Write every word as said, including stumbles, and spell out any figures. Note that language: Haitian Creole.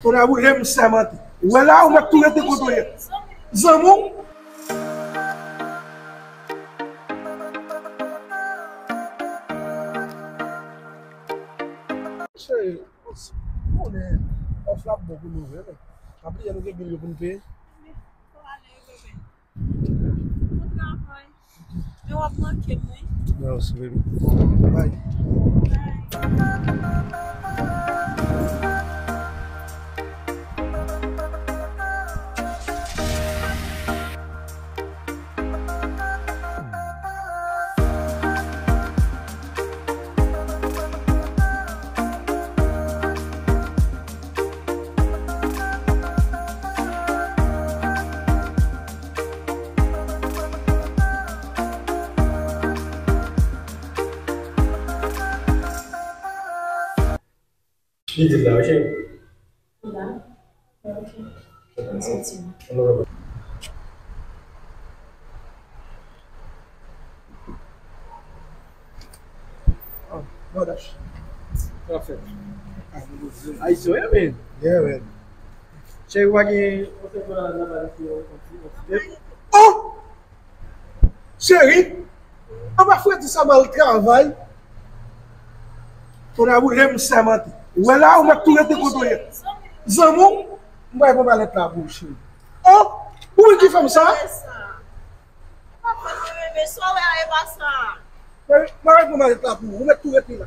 Tonnè boule m sèmante. Ou wè la, ou mèt tou rete kote w ye. Zanmi w? Cheri, konnen òf la ap bon pou nou vre, men pa bliye nou gen bil yo pou n peye. Bon travay. Men w ap manke m, wi. Mèsi, baby. Bye. Li di la, wi, cheri. La? Ok. Mwen soti. Oh, brother. Sa fè? Ayisyen, wi, men. Yeah, man. Cheri, ou pa gen yon sèl dola nan bal isi, yon ti, yon ti tèt? Oh! Cheri, anba fredi sa m al travay. Tonnè boule m sèmante. Ou wè la, ou mèt tou rete kote w ye. Zanmi w, m pral pran malèt la pou ou, cheri. Oh! Ou menm ki fè m sa? Mwen pral pran malèt la pou ou. Ou mèt tou rete la.